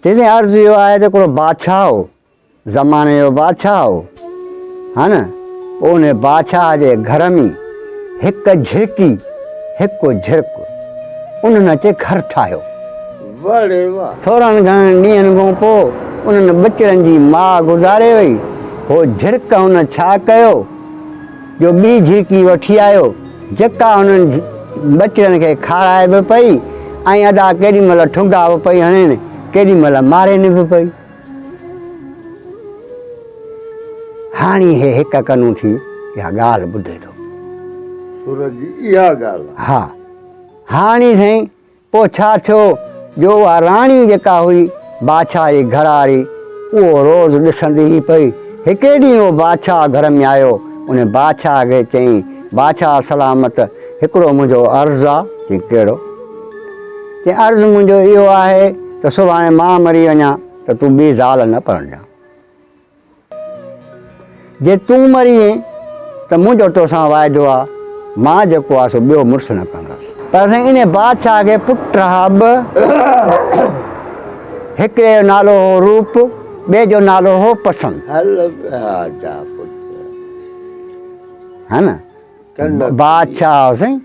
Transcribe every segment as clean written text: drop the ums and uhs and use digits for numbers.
چيائين عرض اهو آهي ته هڪڙو بادشاهه هو، زماني جو بادشاهه هو، ها نه، پوء ان بادشاهه جي گهر ۾ هڪ جهرڪي، هڪ جهرڪ، انهن اچي گهر ٺاهيو. ٿورن گهڻن ڏينهن کان پوء انهن ٻچڙن جي ماء گذاري وئي. هو جهرڪ هن ڇا ڪيو جو ٻي جهرڪي وٺي آيو، جيڪا انهن ٻچڙن کي کارائي به پئي ۽ ادا ڪيڏي مهل ٺونگا به پئي هڻين، ڪيڏي مهل مارين به پئي. هاڻي هي هڪ ڪنون ٿي اها ڳالهه ٻڌي ٿو. سورج جي اها ڳالهه آ. ها. هاڻي سائين پوء ڇا ٿيو جو اها راڻي جيڪا هئي بادشاهه جي گهر واري اهو روز ڏسندي هئي پئي. هڪڙي ڏينهن اهو بادشاهه گهر ۾ آيو ان بادشاهه کي چيائين بادشاهه سلامت هڪڙو منهنجو عرض آ. چيائين ڪهڙو؟ چيائين عرض منهنجو اهو آهي ته سڀاڻي مان مري وڃان ته تون ٻي زال نه پرڻجان. جي تون مرين ته منهنجو توسان واعدو آ، مان جيڪو آ سو ٻيو مڙس نه ڪندس. پر سائين انهي بادشاهه کي پٽ ها ٻه، هڪڙي جو نالو هو روپ، ٻئي جو نالو هو پسند. هل جا پٽ. ها نه؟ بادشاهه سائين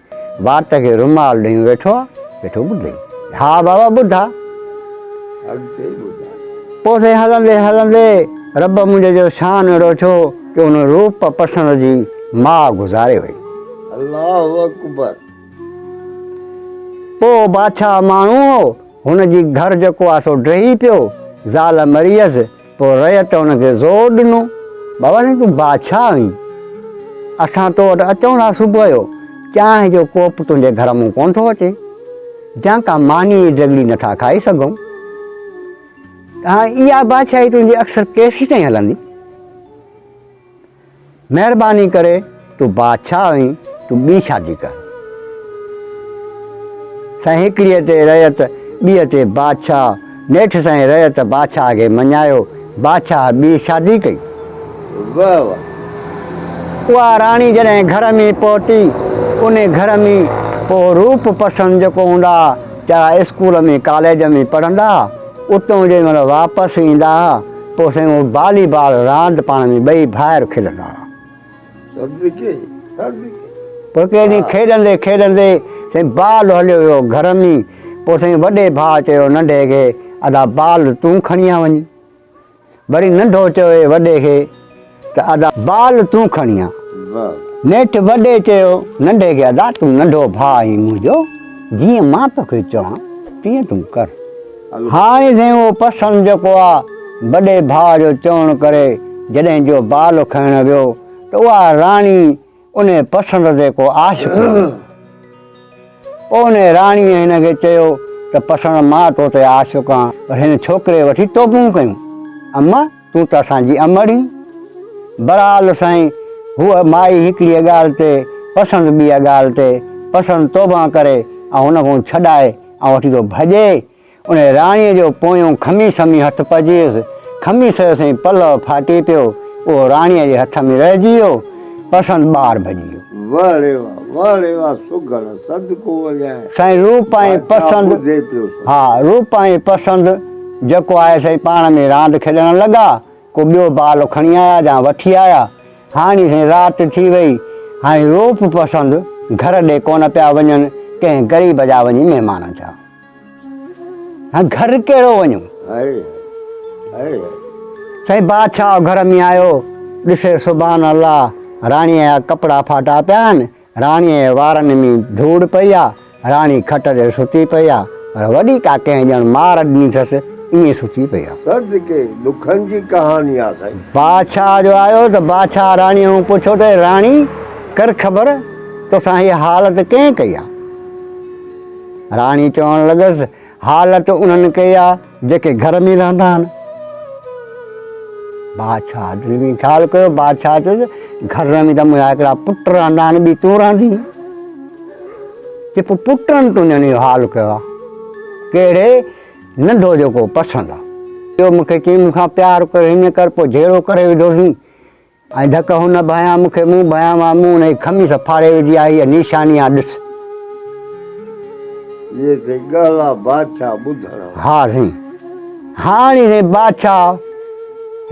وات کي رومال ڏيئي ويٺو آ، ويٺو ٻڌي. ها بابا ٻڌا. پوء سائين هلندي هلندي رب منهنجي جو شان اهڙو ٿيو جو ان روپ پسند جي ماء گذاري وئي. الله اڪبر. پوء بادشاهه ماڻهو هو، هن جي گهر جيڪو آ سو ڊهي پيو، زال مري ويس، پوء رعيت هن کي زور ڏنو، بابا سائين تون بادشاهه آهين، اسان تو وٽ اچون ٿا صبح جو چانهه جو ڪوپ تنهنجي گهر مون ڪونه ٿو اچي، جا ڪا ماني جي ڊڳڙي نٿا کائي سگهون. هاڻ اها بادشاهي تنهنجي اڪثر ڪيسيتائين هلندي؟ مهرباني ڪري تون بادشاهه آهين، تون ٻي شادي ڪر. سائين هڪڙيء تي رعيت، ٻيء تي بادشاهه. نيٺ سائين رعيت بادشاهه کي مڃايو. بادشاهه ٻي شادي ڪئي. واهه واهه. اها راڻي جڏهن گهر ۾ پهتي، انهي گهر ۾ پوء روپ پسند جيڪو هوندا ها، چرا اسڪول ۾ ڪاليج ۾ پڙهندا ها، اتئون جيڏي مهل واپس ايندا ها، پوء سائين اهو بالي بال راند پاڻ ۾ ٻئي ڀائر کيڏندا هئا. صدقي صدقي. پوء ڪنهن ڏينهن کيڏندي کيڏندي سائين بال هليو ويو گهر ۾. پوء سائين وڏي ڀاء چيو ننڍي کي ادا بال تون کڻي آ وڃ. وري ننڍو چيو وڏي کي ته ادا بال تون کڻي آ. نيٺ وڏي چيو ننڍي کي ادا تون ننڍو ڀاء آهين منهنجو، جيئن مان توکي چوان تيئن تون ڪر. هاڻي سائين اهو پسند جيڪو آ وڏي ڀاء جو چوڻ ڪري جڏهن جو بال کڻڻ ويو ته اها راڻي انهيء پسند تي ڪو عاشق هو. پوء انهيء راڻيء هن کي چيو ته پسند مان تو تي عاشق آهيان، پر هن ڇوڪري وٺي توبهون ڪيون، اما تون ته اسان جي امڙ هين. بهرحال سائين هوء مائي هڪڙيء ڳالهه تي، پسند ٻيء ڳالهه تي، پسند توبهن ڪري ۽ هن کان ڇڏائي ۽ وٺي ٿو ڀڄي. انهيء راڻيء جو پويون خميس ۾ هٿ پئجي ويس. خميس جو سائين پلئه ڦاٽي پيو. اهو راڻيء جي هٿ ۾ رهجي ويو. پسند ٻاهر ڀڄي ويو. واهه ڙي واهه، واهه ڙي واهه سگهڙ، صدقو وڃائين. سائين روپ ۽ پسند، ها روپ ۽ پسند جيڪو آهي سائين پاڻ ۾ راند کيڏڻ لڳا. ڪو ٻيو بال کڻي آيا جا وٺي آيا. هاڻي سائين رات ٿي وئي. هاڻي روپ پسند گهر ڏي ڪونه پيا وڃن، ڪنهن غريب جا وڃي مهمان ٿيا. هاڻ گهر ڪهڙو وڃون؟ سائين بادشاهه گهر ۾ آيو، ڏسي سبحان الله راڻيء جا ڪپڙا ڦاٽا پيا آهن، راڻيء جي وارن ۾ ڌوڙ پئي آ، راڻي کٽ تي ستي پئي آ، پر وڏي ڪا ڪنهن ڄڻ مار ڏني اٿس، ائين ستي پئي آ. صدقي ڏکن جي ڪهاڻي آ سائين. بادشاهه جو آيو ته بادشاهه راڻيء کان پڇيو ته راڻي ڪر خبر توسان هيء حالت ڪنهن ڪئي آ؟ راڻي چوڻ لڳس، حالت انهن ڪئي آ، جيڪي گهر ۾ رهندا آهن. بادشاهه دل ۾ خيال ڪيو، بادشاهه چيس، گهر ۾ ته منهنجا هڪڙا پٽ رهندا آهن، ٻي تون رهندين؟ چي پوء پٽن تنهنجن اهو حال ڪيو آ. ڪهڙي؟ ننڍو جيڪو پسند آ. ٻيو مون کي چيائين مون کان پيار ڪر، هيئن ڪر، پوء جهيڙو ڪري وڌوسين. ۽ ڌڪ هن ڀانيان مون کي مون ڀانيان مان مون هن جي خميس ڦاڙي وڌي آهي هيء نيشاني آ ڏس. اهي ٿي ڳهلا بادشاهه ٻڌڻ وارا. ها سائين. هاڻي سائين بادشاهه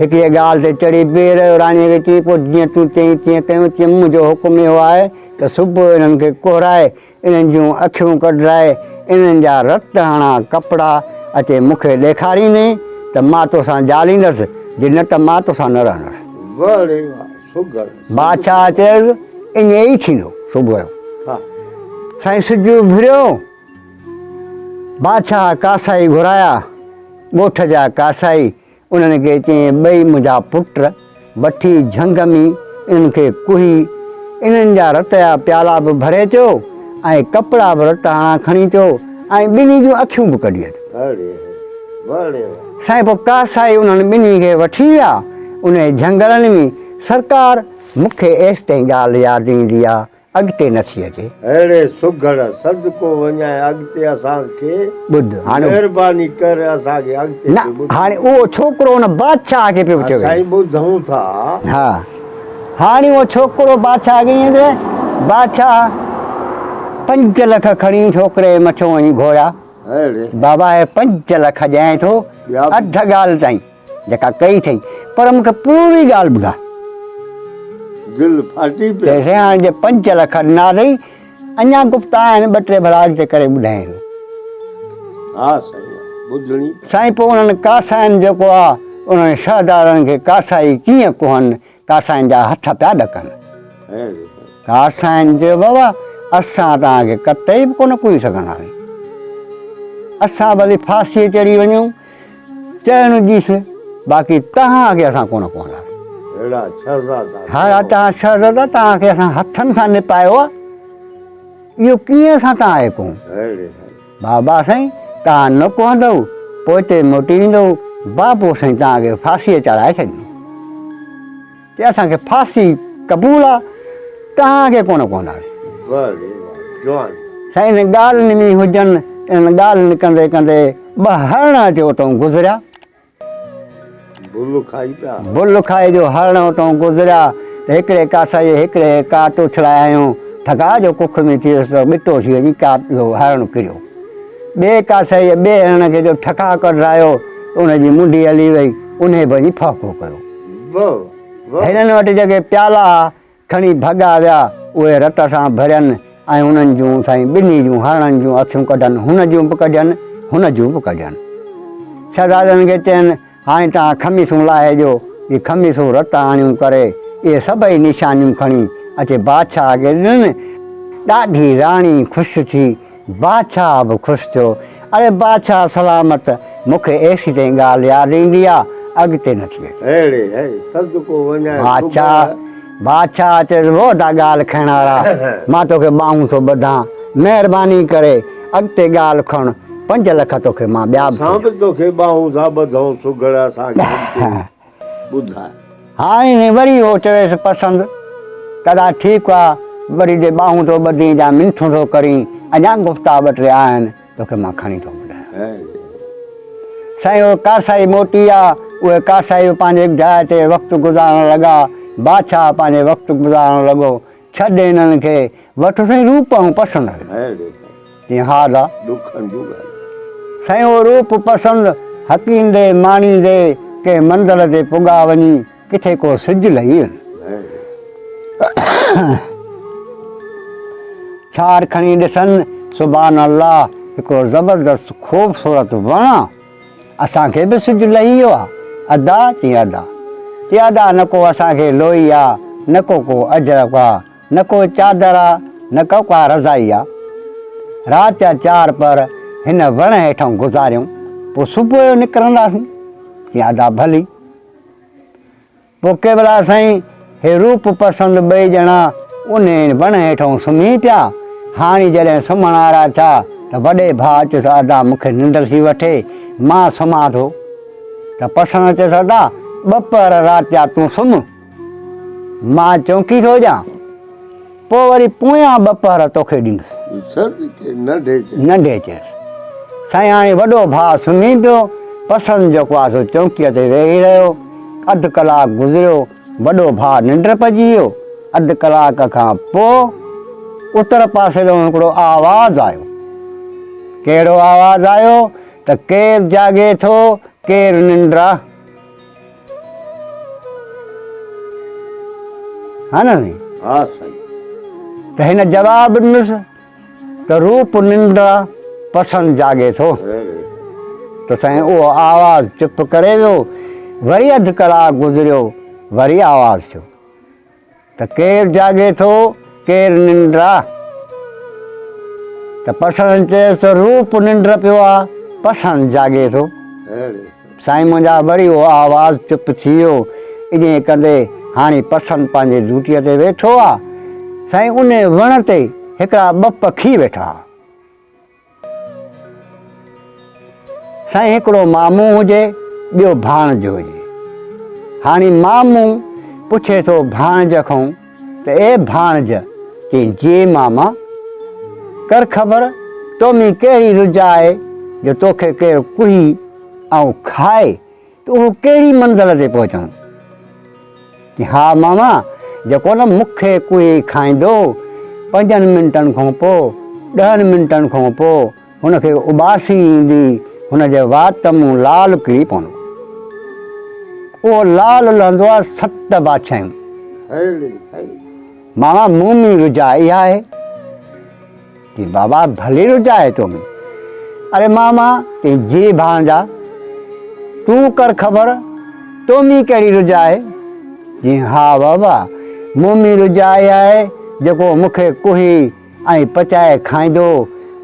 هڪڙيء ڳالهه تي چڙهي بيهي رهيو. راڻيء کي چيائين، پوء جيئن تون چئين تيئن ڪيون. چيائين، منهنجو حڪم اهو آهي ته صبح انهن کي ڪهرائي، انهن جون اکيون ڪڍرائي، انهن جا رت هڻا ڪپڙا اچي مون کي ڏيکاريندين ته مان توسان جاليندس، جي نه ته مان توسان نه رهندس. واهه ڙي واهه، سگهڙ. بادشاهه چيس، ائين ئي ٿيندو. صبح جو سائين سج اڀريو. بادشاهه ڪاسائي گهرايا، ڳوٺ جا ڪاسائي، انهن کي چيائين، ٻئي منهنجا پٽ وٺي جهنگ ۾ انهن کي ڪهي، انهن جا رت جا پيالا به ڀري اچو ۽ ڪپڙا به رت هڻان کڻي اچو ۽ ٻنهي جون اکيون به ڪڍي اچو. سائين پوء ڪاسائي انهن ٻنهي کي وٺي ويا انهي جهنگلن ۾. سرڪار مون کي ايستائين ڳالهه ياد ايندي آ، اڳتي نه ٿي اچي. اهڙي سگهڙ صدقو وڃائي اڳتي اسان کي ٻڌ هاڻي مهرباني ڪر اسان کي اڳتي نه به ٻڌ. هاڻي اهو ڇوڪرو ان بادشاهه کي پيو چوي. سائين ٻڌون ٿا. ها هاڻي اهو ڇوڪرو بادشاهه کي ائين چوي بادشاهه 5 لک کڻي ڇوڪري جي مٿيون وڃي گهوريا. اهڙي. بابا هي 5 لک ڏيانء ٿو اڌ ڳالهه تائين. جيڪا ڪئي اٿئي پر مون کي پوري ڳالهه ٻڌاء. دل ڦاٽي پئي. چيس هاڻي جي 5 لک ڏنا اٿئي اڃا گفتا آهن ٻه ٽي ڀلا اڳتي ڪري ٻڌايائين. ها سائين ٻڌڻي پئي. سائين پوء انهن ڪاسائين جيڪو آ انهن شهزادن کي ڪاسائي ڪيئن ڪهن ڪاسائين جا هٿ پيا ڏڪن. ڪاسائين چيو بابا اسان توهان کي قطعي به ڪونه ڪهي سگهنداسين. اسان ڀلي ڦاسيء چڙهي وڃون. چئڻ ڏيس، باقي توهان کي اسان ڪونه ڪهنداسين. اهڙا شهزادا ها توهان شهزادا، توهان کي اسان هٿن سان نپايو آ، اهو ڪيئن اسان توهان کي ڪهون؟ بابا سائين، توهان نه ڪهندؤ، پوئتي موٽي ويندؤ، بابو سائين توهان کي ڦاسيء چاڙهائي ڇڏيندو. چي اسان کي ڦاسي قبول آ، توهان کي ڪونه ڪهنداسين. واهه ري واهه جوان. سائين انهن ڳالهين ۾ هجن، انهن ڳالهين ڪندي ڪندي ٻه هرڻ اچي اتئون گذريا. بل کائي پيا. بل کائي جو هرڻ اتئون گذريا ته هڪڙي ڪاسائيء هڪڙي کي ڪات اڇلائي هنيو، ٺڪاء جو ڪک ۾ ٿيس ته ٻٽو ٿي وڃي ڪات جو هرڻ ڪريو. ٻئي ڪاسائيء ٻئي هرڻ کي جو ٺڪاء ڪڍرايو ته ان جي منڍي هلي وئي، انهيء به وڃي ڦهڪو ڪيو. هنن وٽ جيڪي پيالا ها، کڻي ڀڳا ويا، اهي رت سان ڀرين ۽ انهن جون سائين ٻنهي جون هرڻن جون اکيون ڪڍن، هن جون به ڪڍين، هن جون به ڪڍين. شهزادن کي چين، هاڻي توهان خميسون لاهي ڏيو، جي خميسون رت آڻيون ڪري، اهي سڀئي نشانيون کڻي اچي بادشاهه کي ڏنن. ڏاڍي راڻي خوش ٿي. بادشاهه به خوش ٿيو. اڙي بادشاهه سلامت، مون کي ايسيتائين ڳالهه ياد ايندي آ، اڳتي نه ٿي اچي. اهڙي هي صدقو وڃائي بادشاهه سگهڙ. بادشاهه چيس، وو دا ڳالهه کڻڻ وارا، مان توکي ٻانهون ٿو ٻڌان، مهرباني ڪري اڳتي ڳالهه کڻ، 5 لک توکي مان ٻيا به ٿو اسان ڏيان. به توکي ٻانهون ٿا ٻڌون سگهڙ، اسان کي اڳتي ٻڌاء. هاڻي سائين وري هو چويس پسند تڏا ٺيڪ آ، وري جي ٻانهون ٿو ٻڌين يا منٿون ٿو ڪرين، اڃا گفتا ٻه ٽي آهن، توکي مان کڻي ٿو ٻڌايان. سائين اهي ڪاسائي موٽي آ، اهي ڪاسائي به پنهنجي جاء تي وقت گذارڻ لڳا، بادشاهه پنهنجي وقت گذارڻ لڳو، ڇڏ هنن کي، وٺ سائين روپ ۽ پسند. چيائين ها ادا. ڏکن جون ڳالهيون. سائين اهو روپ پسند هڪيندي ماڻيندي ڪنهن منزل تي پڳا وڃي ڪٿي ڪو سج لهي وڃي. ڇار کڻي ڏسن سبحان الله هڪڙو زبردست خوبصورت وڻ آ. اسان کي به سج لهي ويو آ. ادا چيائين ادا. چيائين ادا نه ڪو اسان کي لوئي آ نه ڪو ڪو اجرڪ آ. نه ڪو چادر آ، نه ڪو ڪا رضائي آ. رات جا چار پهر هن وڻ هيٺان گذاريون، پوء صبح جو نڪرنداسين. چيائين ادا ڀلي. پوء قبلا سائين هي روپ پسند ٻئي ڄڻا انهي وڻ هيٺان سمهي پيا. هاڻي جڏهن سمهڻ وارا ٿيا ته وڏي ڀاء چيس ادا مون کي ننڊ ٿي وٺي، مان سمهان ٿو. ته پسند چيس ادا ٻه پهر رات جا تون سمهه. مان چونڪي ٿو ڏيان، پوء وري پويان ٻه پهر توکي ڏيندس. صدقي ننڍي چيس. ننڍي چيس، سائين هاڻي وڏو ڀاء سمهي پيو، پسند جيڪو آهي سو چونڪيء تي ويهي رهيو. اڌ ڪلاڪ گذريو، وڏو ڀاء ننڊ پئجي ويو. اڌ ڪلاڪ کان پوء اتر پاسي ڏانهن هڪڙو آواز آيو. ڪهڙو آواز آيو ته ڪير جاڳي ٿو؟ ڪير ننڊ آ؟ ها نه سائين؟ ها سائين. ته هن جواب ڏنس ته روپ ننڊ آ، پسند جاڳي ٿو. ته سائين اهو آواز چپ ڪري ويو. وري اڌ ڪلاڪ گذريو، وري آواز ٿيو. ته ڪير جاڳي ٿو، ڪير ننڊ آ؟ ته پسڻ چيس ته روپ ننڊ پيو آ، پسڻ جاڳي ٿو. سائين منهنجا وري اهو آواز چپ ٿي ويو. ائين ڪندي هاڻي پسڻ پنهنجي ڊيوٽيء تي ويٺو آ. سائين انهي وڻ تي هڪڙا ٻه پکي ويٺا ها. سائين هڪڙو مامو هجي ٻيو ڀاڻج هجي. هاڻي مامو پڇي ٿو ڀاڻج کان ته اي ڀاڻج، چيائين جي ماما، ڪر خبر تو ۾ ڪهڙي رج آهي جو توکي ڪير ڪهي ۽ کائي ته اهو ڪهڙي منزل تي پهچندو؟ چي ها ماما، جيڪو نه مون کي ڪوهي کائيندو، پنجن منٽن کان پوء، ڏهن منٽن کان پوء هن کي اٻاسي ايندي، هن جي وات مون لال ڪري پوندو. اهو لال لهندو آهي ست بادشاهيون. ماما مون ۾ رجا اها آهي. چي بابا ڀلي رجائي تو ۾. اري ماما چي جي ڀاڻجا تون ڪر خبر تو ۾ ڪهڙي رجائي؟ چي ها بابا مون ۾ رجائي آهي جيڪو مون کي ڪهي ۽ پچائي کائيندو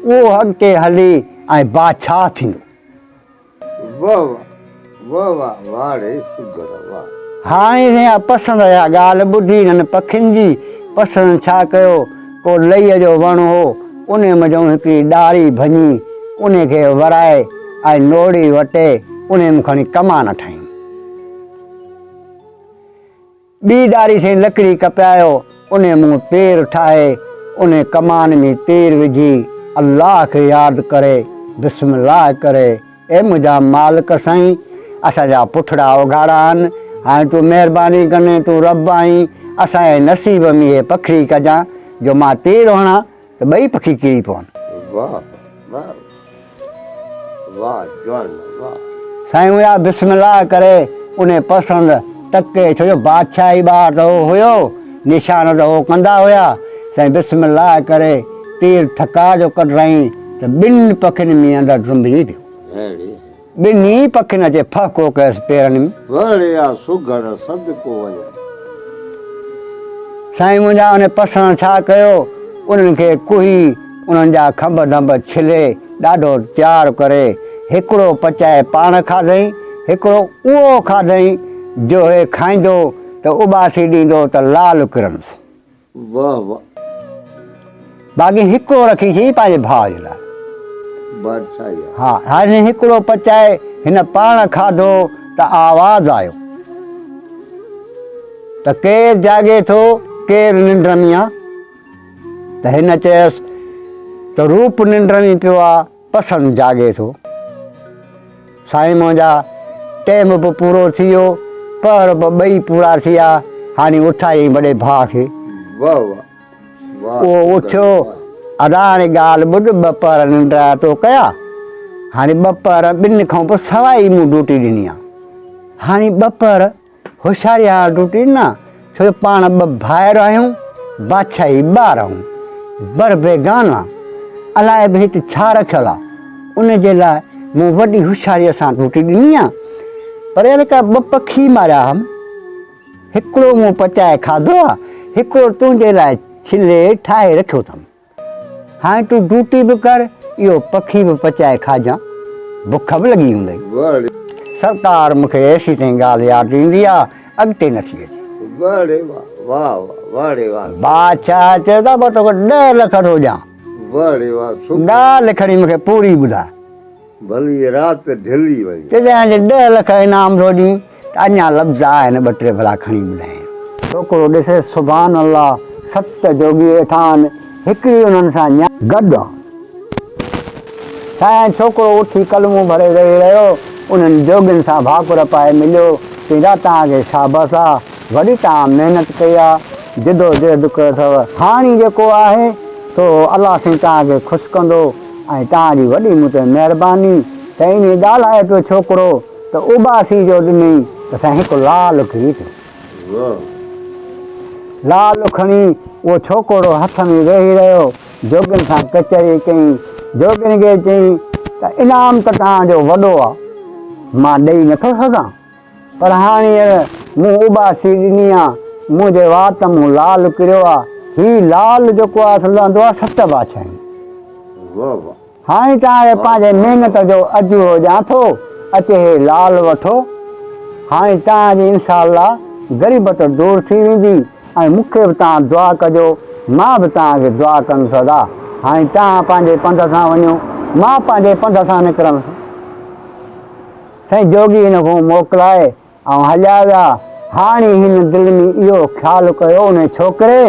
اهو اڳتي هلي ۽ بادشاهه ٿيندو. واه واه واه واه واه ڙي سگهڙ واه. هاڻي اها پسند اها ڳالهه ٻڌي هنن پکين جي پسند ڇا ڪيو، ڪو لئيء جو وڻ هو، انهي منجهئون هڪڙي ڏاري ڀڃي، انهي کي ورائي ۽ نوڙي وٽي، انهي مان کڻي ڪمان ٺاهيائين. ٻي ڏاري سين لڪڙي ڪپايو، انهي مون تير ٺاهي، انهي ڪمان ۾ تير وجهي، الله کي ياد ڪري، بسم الله ڪري، اي منهنجا مالڪ سائين، اسان جا پٺڙا اگهاڙا آهن، هاڻي تون مهرباني ڪندين، تون رب آهين، اسان جي نصيب ۾ هي پکڙي ڪجان، جو مان تير هڻان ته ٻئي پکي ڪري پون. واه واه واه جوان واه. سائين اها بسم الله ڪري انهي پسند ٽڪي ڇو جو بادشاهي ٻار ته هو هيو نشان ته هو ڪندا هيا سائين بسم الله ڪري تير ٺڪاء جو ڪڍرائين ته ٻن پکين ۾ اندر ڊنبجي پيو. ٻنهي پکين اچي ڦهڪو ڪيس پيرن ۾. وڙ يا سگهڙ صدقو وڃان. سائين منهنجا ان پسڻ ڇا ڪيو، انهن کي ڪهي، انهن جا کنڀ ڌنڀ ڇلي، ڏاڍو تيار ڪري، هڪڙو پچائي پاڻ کاڌئين، هڪڙو اهو کاڌئين، جو هي کائيندو ته اٻاسي ڏيندو ته لال ڪرنس. واه واه. باقي هڪڙو رکي ڇڏي پنهنجي ڀاء جي لاء. بادشاهي آ. ها هاڻي هڪڙو پچائي هن پاڻ کاڌو ته آواز آيو ته ڪير جاڳي ٿو ڪير ننڊ ۾ آ؟ ته هن چيس ته روپ ننڊ ۾ پيو آ پسند جاڳي ٿو. سائين منهنجا ٽيم به پورو ٿي ويو، پهر به ٻئي پورا ٿيا، هاڻي اٿاريائين وڏي ڀاء کي. واه واه واه اهو اٿيو، ادا هاڻي ڳالهه ٻڌ، ٻه پهر ننڊ جا تو ڪيا، هاڻي ٻه پهر ٻن کان به سوائي مون ڊوٽي ڏني آ، هاڻي ٻه پهر هوشياري هاڻ ٽوٽي نه، ڇو جو پاڻ ٻه ڀائر آهيون، بادشاهي ٻار آهيون، بر بيگانا، الائي به هت ڇا رکيل آ، ان جي لاء مون وڏي هوشياريء سان ٽوٽي ڏني آ، پر يار هڪڙا ٻه پکي ماريا هئم، هڪڙو مون پچائي کاڌو آ، هڪڙو تنهنجي لاء ڇلي ٺاهي رکيو اٿم. هاڻي تون ڊيوٽي به ڪر، اهو پکي به پچائي کاجان، بک به لڳي هوندئي. واه ڙي. سرڪار مون کي ايسيتائين ڳالهه ياد ايندي آ، اڳتي نه ٿي اچي. واه ڙي واه، واه واه، واه ڙي واه. بادشاهه چيو ته مان توکي ڏهه لک ٿو ڏيان. واه ڙي واه، سک. ڳالهه کڻي مون کي پوري ٻڌاء. ڀلي رات ڍلي وڃي. چيائين جي ڏهه لک انعام ٿو ڏين ته اڃا لفظ آهن ٻه ٽي ڀلا کڻي ٻڌائين. ڇوڪرو ڏسي سبحان الله ست جوڳي ويٺا آهن هڪڙي انهن سان نيا. گڏ آ. سائين ڇوڪرو اٿي ڪلمون ڀري ويهي رهيو انهن جوڳين سان ڀاڪر پائي مليو چيندا توهان کي شابس آ وڏي توهان محنت ڪئي آ جدوجهد ڪيو اٿو هاڻي جيڪو آهي سو الله سائين توهان کي خوش ڪندو. ۽ توهان جي وڏي مون تي مهرباني. ته ائين ڳالهائي پيو ڇوڪرو ته اٻاسي جو ڏني ته سائين هڪ لال ڪري پيو. لال کڻي اهو ڇوڪرو هٿ ۾ ويهي رهيو. جوڳين سان ڪچهري ڪيائين. جوڳين کي چيائين ته انعام ته توهان جو وڏو آ، مان ڏئي نٿو سگهان، پر هاڻي مون اٻاسي ڏني آ، منهنجي وات مون لال ڪريو آ، هي لال جيڪو آ سو لهندو آ ست بادشاهيون. هاڻي توهان کي پنهنجي محنت جو اجورو ڏيان ٿو، اچي هي لال وٺو. هاڻي توهان جي انشاء الله غريبت دور ٿي ويندي ۽ مون کي به توهان دعا ڪجو، مان به توهان کي دعا ڪندس ادا. هاڻي توهان پنهنجي پنڌ سان وڃو، مان پنهنجي پنڌ سان نڪرندس. سائين جوڳي هن کان موڪلائي ۽ هليا ويا. هاڻي هن دل ۾ اهو خيال ڪيو انهي ڇوڪري،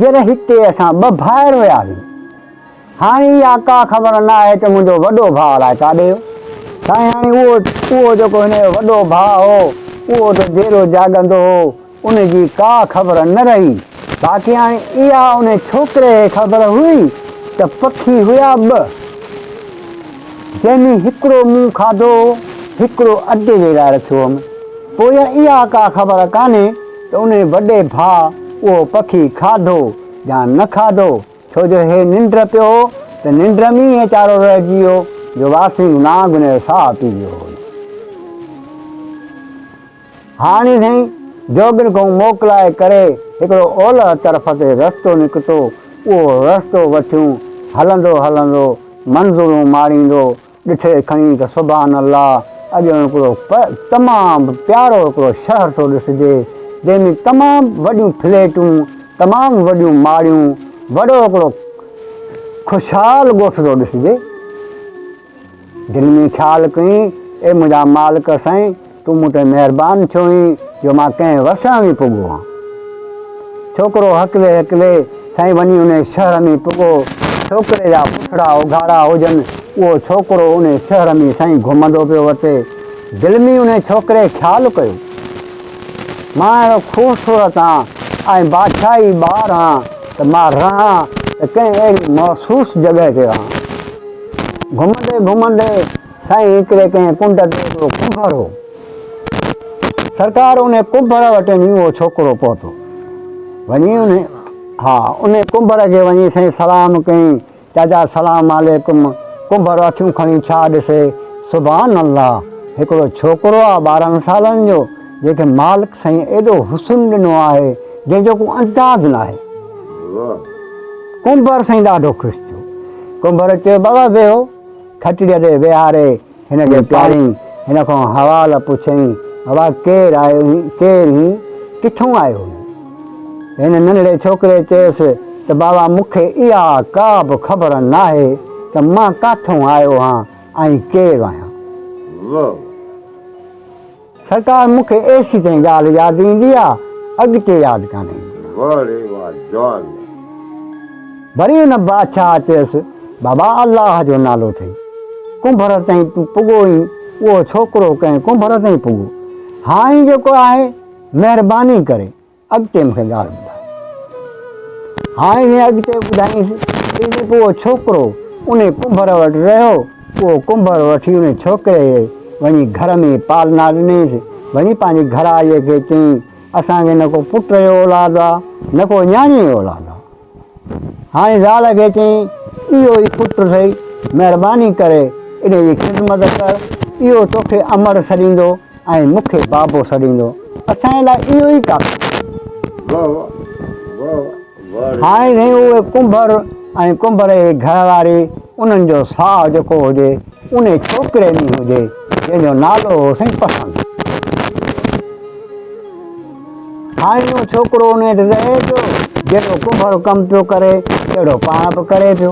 ير هتي اسان ٻه ڀائر هياسين. هاڻي اها ڪا خبر نه آهي ته منهنجو وڏو ڀاء الائي ڪاڏي ويو. سائين هاڻي اهو اهو جيڪو هن جو وڏو ڀاء هو اهو ته جيئرو جاڳندو هو ان جي ڪا خبر نه رهي. باقي هاڻي اها ان ڇوڪري کي خبر هئي ته پکي هيا ٻه جنهن ۾ هڪڙو مون کاڌو هو هڪڙو اڏي جي لاء رکيو هئم. پوء اها ڪا خبر ڪانهي ته ان وڏي ڀاء اهو پکي کاڌو يا نه کاڌو. ڇو جو هي ننڊ پيو هو ته ننڊ ۾ ئي ويچارو رهجي ويو جو واسينگ نانگ هن جو ساهه پي ويو هو. هاڻي سائين جوڳين کان موڪلائي ڪري هڪڙو اولهه طرف تي رستو نڪتو، اهو رستو وٺيون هلندو هلندو منزلون ماڻيندو ڏٺي کڻي ته سبحان الله اڳيون هڪڙو تمام پيارو هڪڙو شهر ٿو ڏسجي جنهن ۾ تمام وڏيون فليٽون تمام وڏيون ماڙيون وڏو هڪڙو خوشحال ڳوٺ ٿو ڏسجي. دل ۾ خيال ڪيائين اي منهنجا مالڪ سائين تون مون تي مهربان ٿيو آهين جو مان ڪنهن وسڻ ۾ پڳو آهيان. ڇوڪرو هڪلي هڪلي سائين وڃي انهي شهر ۾ پڳو. ڇوڪري جا پٺڙا اگهاڙا هجن، اهو ڇوڪرو انهي شهر ۾ سائين گهمندو پيو وتي. دل ۾ انهي ڇوڪري خيال ڪيو. مان اهڙو خوبصورت آهيان ۽ بادشاهي ٻار آهيان ته مان رهان ته ڪنهن اهڙي محسوس جڳهه تي رهان. گهمندي گهمندي سائين هڪڙي ڪنهن ڪنڊ تي هڪڙو ڪنڀر هو. سرڪار انهي ڪنڀر وٽ وڃي اهو ڇوڪرو پهتو. وڃي انهي ها انهي ڪنڀر کي وڃي سائين سلام ڪيائين، چاچا سلام عليڪم. ڪنڀر اکيون کڻي ڇا ڏسي، سبحان الله هڪڙو ڇوڪرو آ 12 سالن جو، جنهن کي مالڪ سائين ايڏو حسن ڏنو آهي، جنهن جو ڪو انداز ناهي. ڪنڀر سائين ڏاڍو خوش ٿيو. ڪنڀر چيو بابا ويهو. کٽڙيء تي ويهاري هن کي پياريائين. هن کان حوال پڇيائين، بابا ڪير آهيو هين، ڪير هين، ڪٿون آيو هين؟ هن ننڍڙي ڇوڪري چيس ته بابا مون کي اها ڪا به خبر ناهي ته مان ڪاٿون آيو هان ۽ ڪير آهيان. سرڪار مون کي ايسيتائين ڳالهه ياد ايندي آ، اڳتي ياد ڪانه ايندي. واهه ري واهه جوان. وري ان بادشاهه چيس، بابا الله جو نالو اٿئي، ڪنڀر تائين تون پڳو ئين، اهو ڇوڪرو ڪنهن ڪنڀر تائين پڳو. هاڻي جيڪو آهي مهرباني ڪري اڳتي مون کي ڳالهه ٻڌاء. هاڻي جيئن اڳتي ٻڌائينس، تيئن پوء اهو ڇوڪرو انهي ڪنڀر وٽ رهيو. اهو ڪنڀر وٺي انهي ڇوڪري کي وڃي گهر ۾ پالنا ڏنيس. وڃي پنهنجي گهرواريء کي چيائين، اسان کي نه ڪو پٽ جو اولاد آ، نه ڪو نياڻيء جو اولاد آ. هاڻي زال کي چيائين، اهو ئي پٽ اٿئي، مهرباني ڪري انهي جي خدمت ڪر، اهو توکي امڙ سڏيندو ۽ مون کي بابو سڏيندو، اسان جي لاء اهو ئي ڪافي آهي. هاڻي سائين اهي ڪنڀر ۽ ڪنڀر جي گهر واري انهن جو ساهه جيڪو هجي انهي ڇوڪري ۾ هجي جنهن جو نالو هو سائين پسند. هاڻي اهو ڇوڪرو انهي وٽ رهي پيو، جهڙو ڪنڀر ڪم پيو ڪري تهڙو پاڻ به ڪري پيو.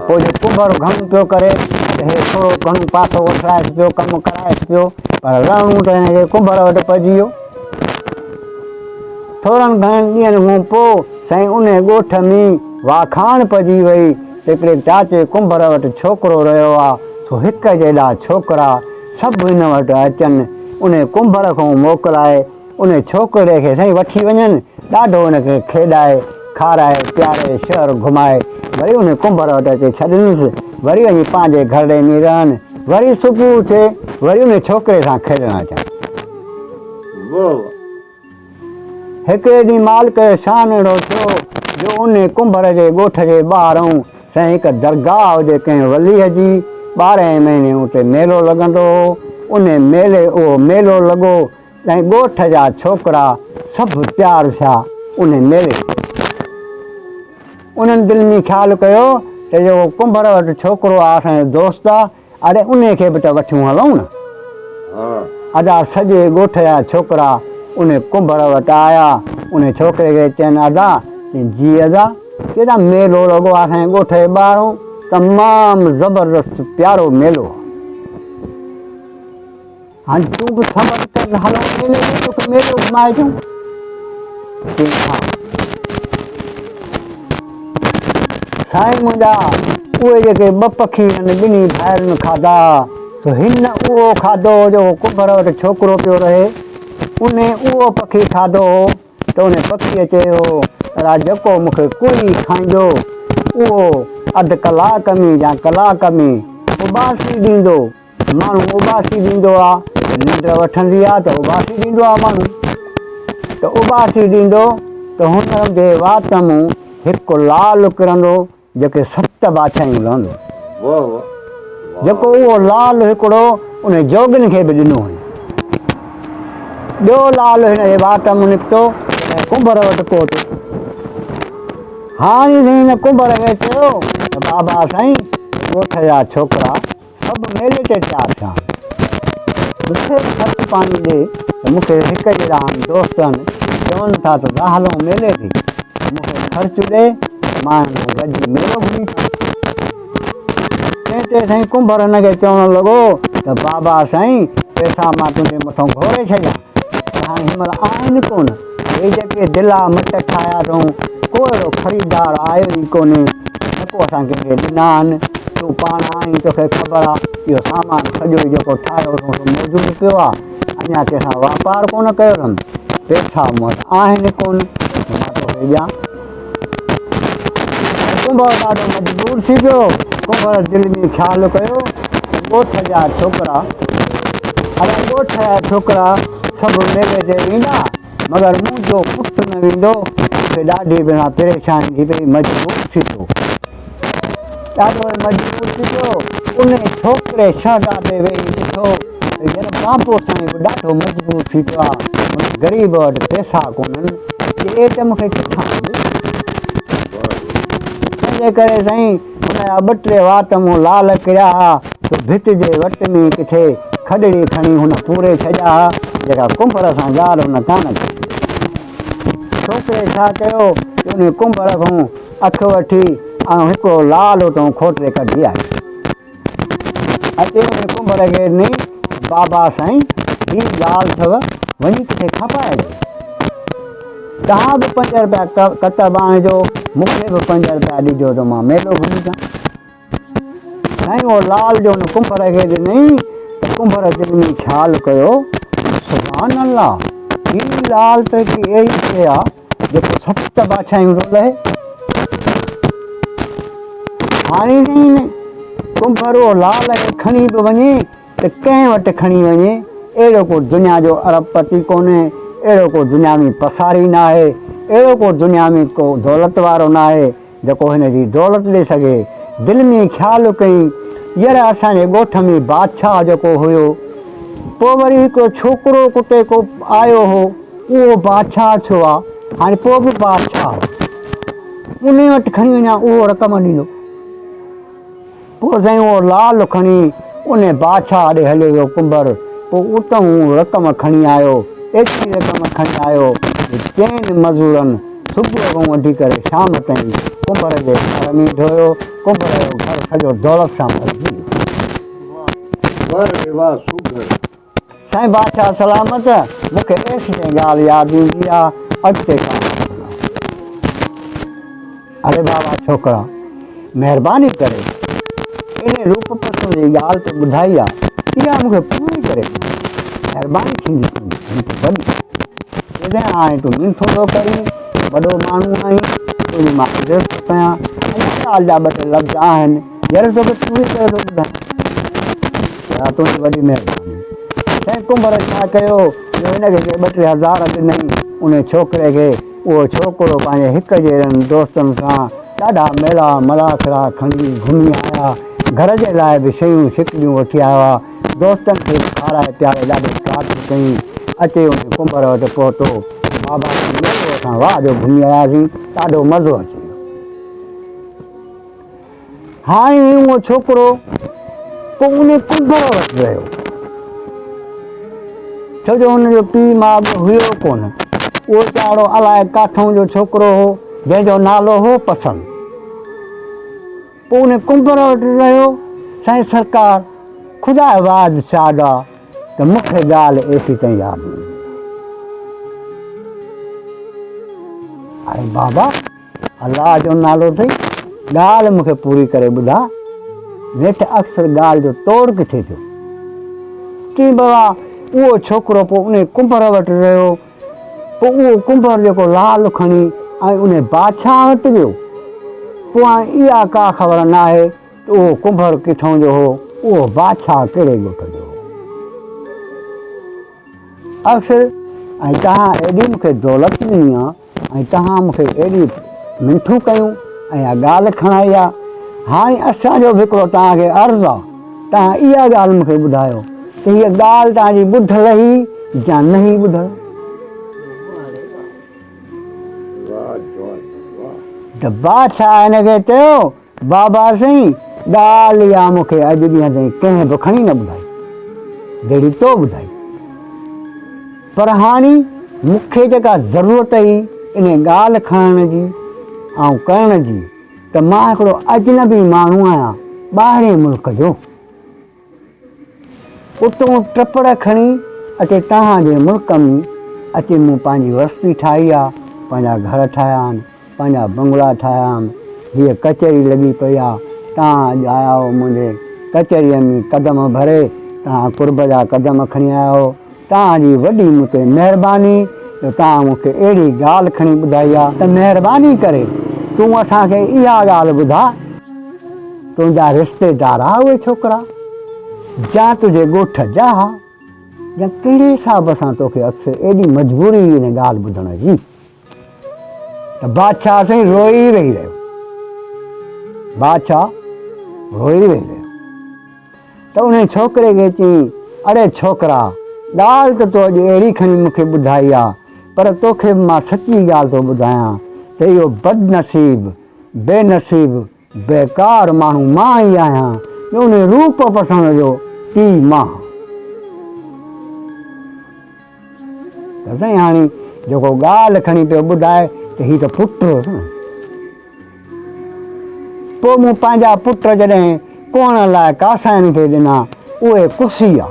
پوء جو ڪنڀر گهڻو پيو ڪري ته هي ٿورو گهڻو پاسو وٺرائيس پيو، ڪم ڪرائيس پيو، پر رهڻو ته هن کي ڪنڀر وٽ پئجي ويو. ٿورن گهڻن ڏينهن کان پوء سائين انهي ڳوٺ ۾ واکاڻ پئجي وئي ته هڪڙي چاچي ڪنڀر وٽ ڇوڪرو رهيو آ، سو هڪ جيڏا ڇوڪرا سڀ هن وٽ اچن، انهي ڪنڀر کان موڪلائي انهي ڇوڪري کي سائين وٺي وڃن، ڏاڍو ان کي کيڏائي، کارائي، پياري، شهر گهمائي، وري انهي ڪنڀر وٽ اچي ڇڏينس، وري وڃي پنهنجي گهرڙي ۾ رهن. وري صبح ٿئي وري ان ڇوڪري سان کيڏڻ اچن. واهه واهه. هڪڙي ڏينهن مالڪ جو شان اهڙو ٿيو جو انهي ڪنڀر جي ڳوٺ جي ٻاهرئون سائين هڪ درگاهه هجي ڪنهن وليء جي، ٻارهين مهيني اتي ميلو لڳندو هو، انهي ميلي اهو ميلو لڳو ۽ ڳوٺ جا ڇوڪرا سڀ تيار ٿيا انهي ميلي تي. انهن دل ۾ خيال ڪيو ته جيڪو ڪنڀر وٽ ڇوڪرو آ اسان جو دوست آ، اڙي انهي کي به ته وٺيون هلون نه. ادا سڄي ڳوٺ جا ڇوڪرا انهي ڪنڀر وٽ آيا، انهي ڇوڪري کي چين ادا، چين جي ادا، ڪيڏا ميلو لڳو آ اسان جي ڳوٺ جي ٻاهرون، تمام زبردست پيارو ميلو آ. هاڻي تون به صبر ڪر هلون ميلي ۾ توکي ميلو گهمائي اچون. چيائين ها. سائين منهنجا اهي جيڪي ٻه پکي هنن ٻنهي ڀائرن کاڌا ها سو هن اهو کاڌو هو جيڪو ڪنڀر وٽ ڇوڪرو پيو رهي انهي اهو پکي کاڌو هو ته انهي پکيء چيو هو ته جيڪو مون کي ڪوئي کائيندو اهو اڌ ڪلاڪ ۾ يا ڪلاڪ ۾ اٻاسي ڏيندو. ماڻهو اٻاسي ڏيندو آ ته ننڊ وٺندي آ ته اٻاسي ڏيندو آ ماڻهو ته اٻاسي ڏيندو ته هن جي وات مون هڪ لال ڪرندو جيڪي ست بادشاهيون لهندو. واه واه. جيڪو اهو لال هڪڙو ان جوڳين کي به ڏنو هئي. ٻيو لال هن جي وات مون نڪتو جڏهن ڪنڀر وٽ پهتو. هاڻي سائين هن ڪنڀر کي چيو ته بابا سائين ڳوٺ جا ڇوڪرا سڀ ميلي تي تيار ٿيا آهن. مون کي به خرچ پاڻي ڏي ته مون کي هڪ جهڙا آهن دوست آهن چون ٿا ته وا هلون ميلي تي ته مون کي خرچ ڏي ته مان هنن سان گڏجي ميلو گهمي اچان. تنهن تي سائين ڪنڀر هن کي چوڻ لڳو ته بابا سائين پئسا مان تنهنجي مٿان گهوري ڇڏيان پر هاڻي هن مهل آهن ڪونه. هي جيڪي دلا مٽ ٺاهيا اٿئون ڪو اهڙو خريدار آيو ئي ڪونهي نه ڪو اسان ڪنهن کي ڏنا آهن. تون پاڻ آهين توکي خبر آ اهو سامان سڄو ئي جيڪو ٺاهيو اٿئون سو موجود پيو آ اڃا ڪنهن سان واپار ڪونه ڪيو اٿم پئسا مون وٽ آهن ڪونه ته مان توکي ڏيان. ڪنڀر ڏاڍو مجبور ٿي پيو. ڪنڀر دل ۾ خيال ڪيو ته ڳوٺ جا ڇوڪرا اڙي ڳوٺ جا ڇوڪرا سڀ ميلي تي ويندا مگر منهنجو پٽ نه ويندو مون کي ڏاڍي بنا پريشاني ٿي پئي مجبور ٿي پيو. ڏاڍو ئي مجبور ٿي پيو. انهي ڇوڪري شهزادي ويهي ڏٺو ته ير بانپو سائين به ڏاڍو مجبور ٿي پيو آ، هن غريب وٽ پئسا ڪونهن، ڏي ته مون کي ڪٿان ڏي. تنهن جي ڪري سائين هن جا ٻه ٽي وات مون لال ڪريا ها، سو ڀت جي وٽ ۾ ڪٿي کڏڙي کڻي هن پوري ڇڏيا ها، جيڪا ڪنڀر سان ڳالهه هن ڪانه ڪئي. ڇوڪري ڇا ڪيو جو انهي ڪنڀر کان اک وٺي ۽ هڪڙو لال اتان کوٽي ڪڍي آيو. اچي انهي ڪنڀر کي ڏني ته بابا سائين هي لال اٿو وڃي ڪٿي کپائجو. توهان به پنج رپيا ڪتب آڻجو مون کي به پنج رپيا ڏجو ته مان ميلو گهمي اچان. سائين اهو لال جو ان ڪنڀر کي ڏنئي ته ڪنڀر دل ۾ خيال ڪيو ته سبحان الله هي لال ته هڪڙي اهڙي شيء آ جيڪو ست بادشاهيون ٿو لهي. هاڻي سائين ڪنڀر اهو لال کي کڻي به وڃي ته ڪنهن وٽ کڻي وڃي، اهڙو ڪو دنيا جو ارب پتي ڪونهي، اهڙو ڪو دنيا ۾ پساري ناهي، اهڙو ڪو دنيا ۾ ڪو دولت وارو ناهي جيڪو هن جي دولت ڏئي سگهي. دل ۾ خيال ڪيائين، ير اسان جي ڳوٺ ۾ بادشاهه جيڪو هيو، پوء وري هڪڙو ڇوڪرو ڪتي ڪو آيو هو، اهو بادشاهه ٿيو آ، هاڻي پوء به بادشاهه هو، انهي وٽ کڻي وڃان اهو رقم ڏيندو. پوء سائين اهو لال کڻي انهي بادشاهه ڏي هليو ويو ڪنڀر، پوء اتان هو رقم کڻي آيو، ايتري رقم کڻي آيو جو چئن مزورن صبح کان وٺي ڪري شام تائين ڪنڀر جي گهر ۾ ڍويو، ڪنڀر جو گهر سڄو دولت سان ڀرجي ويو. واه ري واه سگهڙ. سائين بادشاهه سلامت، مون کي ايستائين ڳالهه ياد ايندي آ، اڳتي ڪانه ٻڌندو. اڙي بابا ڇوڪرا، مهرباني ڪري انهي روپ پسند جي ڳالهه ته ٻڌائي آ، اها مون کي پوري ڪري ڏي. مهرباني ٿيندي تنهنجي مون تي وڏي. جڏهن هاڻي تون منٿون ٿو ڪرين، وڏو ماڻهو آهين، تنهنجي مان عزت ٿو ڪيان، اڃا ڳالهه جا ٻه ٽي لفظ آهن، ير توکي پوري ڪري ٿو ٻڌايان. ادا تنهنجي وڏي مهرباني. سائين ڪنڀر ڇا ڪيو جو هن کي ڪي ٻه ٽي هزار ڏنائين ان ڇوڪري کي. اهو ڇوڪرو پنهنجي هڪ جهڙن دوستن سان ڏاڍا ميلا ملاکڙا کڻي گهمي آيا. گهر جي لاء به شيون شڪليون وٺي آيا هئا. دوستن کي به کارائي پياري ڏاڍي ڪاٺ ڪئي. اچي ان ڪنڀر وٽ پهتو. بابا سائين ميلو اسان واهه جو گهمي آياسين. ڏاڍو مزو اچي ويو. هاڻي اهو ڇوڪرو پوء ان ڪنڀر وٽ رهيو. ڇو جو هن جو پيء ماء به هيو ڪونه. اهو چاڙهو الائي ڪاٿئون جو ڇوڪرو هو، جنهن جو نالو هو پسند. پوء ان ڪنڀر وٽ رهيو. سائين سرڪار، خدا واحد شاهد آ ته مون کي ڳالهه ايسيتائين ياد نه ايندي آ. اڙي بابا! الله جو نالو اٿئي، ڳالهه مون کي پوري ڪري ٻڌاء. نيٺ اڪثر ڳالهه جو توڙ ڪٿي ٿيو؟ چيائين، بابا، اهو ڇوڪرو پوء انهي ڪنڀر وٽ رهيو. پوء اهو ڪنڀر جيڪو لال کڻي ۽ انهي بادشاهه وٽ ويو. پوء هاڻي اها ڪا خبر ناهي ته اهو ڪنڀر ڪٿئون جو هو، اهو بادشاهه ڪهڙي ڳوٺ جو هو. اڪثر ۽ توهان ايڏي مون کي دولت ڏني آ ۽ توهان مون کي ايڏي منٿون ڪيون ۽ اها ڳالهه کڻائي آ. هاڻي اسان جو به هڪڙو توهان کي عرض آ، توهان اها ڳالهه مون کي ٻڌايو ته هيء ڳالهه توهان جي ٻڌل هئي يا نه هئي ٻڌل؟ ته بادشاهه هن کي چيو، بابا سائين، ڳالهه اها مون کي اڄ ڏينهن تائين ڪنهن به کڻي نه ٻڌائي، جهڙي تو ٻڌائي. پر هاڻي مون کي جيڪا ضرورت هئي انهيء ڳالهه کڻڻ جي ۽ ڪرڻ جي ته مان هڪڙو اجنبي ماڻهو آهيان، ٻاهرئين ملڪ جو. اتون ٽپڙ کڻي اچي توهان جي ملڪ ۾ اچي مون پنهنجي وستي ٺاهي آ، پنهنجا گهر ٺاهيا آهن، پنهنجا بنگلا ٺاهيا آهن، هيء ڪچهري لڳي پئي آ، توهان اڄ آيا آهو منهنجي ڪچهريء ۾ قدم ڀري، توهان قرب جا قدم کڻي آيا آهو، توهان جي وڏي مون تي مهرباني جو توهان مون کي اهڙي ڳالهه کڻي ٻڌائي آ ته مهرباني ڪري تون اسان کي اها ڳالهه ٻڌاء. تنهنجا رشتيدار ها اهي ڇوڪرا جا تنهنجي ڳوٺ جا ها يا ڪهڙي حساب سان توکي اڪثر ايڏي مجبوري هئي ان ڳالهه ٻڌڻ جي ته بادشاهه سائين روئي ويهي رهيو. بادشاهه روئي ويهي رهيو. ته انهي ڇوڪري کي چيائين، اڙي ڇوڪرا! ڳالهه ته تو اڄ اهڙي کڻي مون کي ٻڌائي آ، پر توکي به مان سچي ڳالهه ٿو ٻڌايان ته اهو بدنصيب، بي نصيب، بيڪار ماڻهو مان ئي آهيان جو انهي روپ پسڻ جو پيء مان هان. ته سائين هاڻي جيڪو ڳالهه کڻي پيو ٻڌائي ته هي ته پٽ هوس نه. پوء مون پنهنجا پٽ جڏهن ڪهڻ لاء ڪاسائين کي ڏنا، اهي ڪسي ها.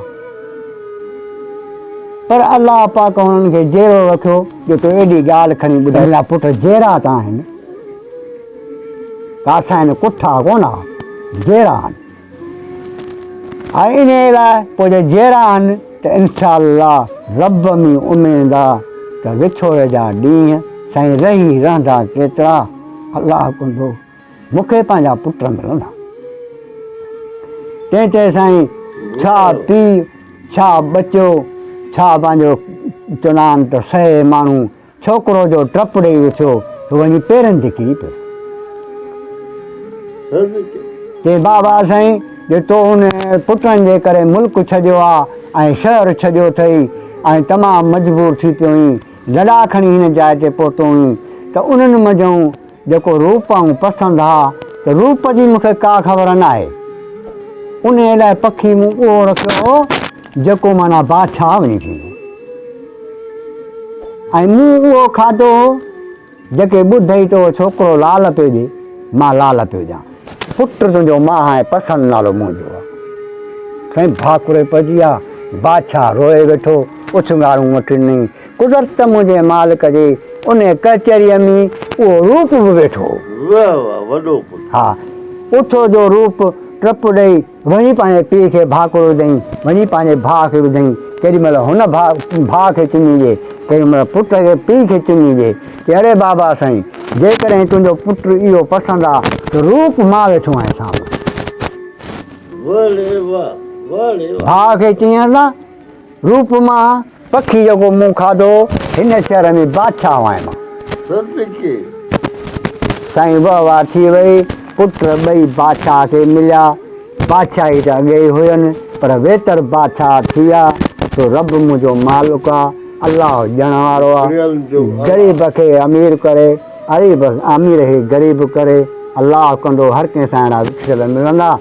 پر الله پاڪ هنن کي جيئرو رکيو جو تو ايڏي ڳالهه کڻي ٻڌائي. منهنجا پٽ جيئرا ته آهن، ڪاسائين ڪٺا ڪونه ها، جيئرا آهن. ۽ انهيء لاء پوء جي جيئرا آهن ته انشاء الله رب ۾ اميد آ ته وڇوڙي جا ڏينهن سائين رهي رهندا ڪيترا الله ڪندو مون کي پنهنجا پٽ ملندا. تنهن چيو سائين ڇا پيء ڇا ٻچو ڇا پنهنجو چوندا آهن ته سهي ماڻهو ڇوڪرو جو ٽپ ڏيئي اٿيو ته وڃي پيرن تي ڪري پيو. چي بابا سائين جو تو ان پٽن جي ڪري ملڪ ڇڏيو آ ۽ شهر ڇڏيو اٿئي ۽ تمام مجبور ٿي پيو آهين، لڏا کڻي هن جاء تي پهتو آهين ته انهن منجهئون جيڪو روپ آئون پسند ها ته روپ جي مون کي ڪا خبر ناهي. انهيء لاء پکي مون اهو رکيو هو جيڪو معنيٰ بادشاهه وڃي ٿيندو. ۽ مون اهو کاڌو هو، جيڪي ٻڌئي ته اهو ڇوڪرو لال پيو ڏي، مان لال پيو ڏيان. پٽ تنهنجو مان آهيان ۽ پسند نالو منهنجو آهي. سائين ڀاڪري پئجي ويا، بادشاهه روئي ويٺو، اڇنگارون وٺي ڏنائين. قدرت ته منهنجي مالڪ جي، انهيء ڪچهريء ۾ اهو روپ به ويٺو هو. واهه واهه وڏو پٽ. ها، اٿو جو روپ ٽپ ڏئي وڃي پنهنجي پيء کي ڀاڪر وڌئين، وڃي پنهنجي ڀاء کي وڌئين، ڪيڏي مهل هن ڀاء ڀاء کي چمي ڏي، ڪيڏي مهل پٽ کي پيء کي چمي ڏي، چي اڙي بابا سائين، جيڪڏهن تنهنجو پٽ اهو پسند آ ته روپ مان ويٺو آهيان سامهون. واهه ڙي واهه، ڀاء کي چيائين ته روپ مان پکي جيڪو مون کاڌو، هن شهر ۾ بادشاهه آهيان مان. صدقي. سائين وهه واه ٿي وئي، پٽ ٻئي بادشاهه کي مليا. بادشاهي ته اڳي ئي هين، پر ويتر بادشاهه ٿي ويا. سو رب منهنجو مالڪ آ، الله ڏيڻ وارو آ. غريب کي امير ڪري، اريب امير کي غريب ڪري، الله ڪندو هر ڪنهن سان اهڙا وکريل ملندا.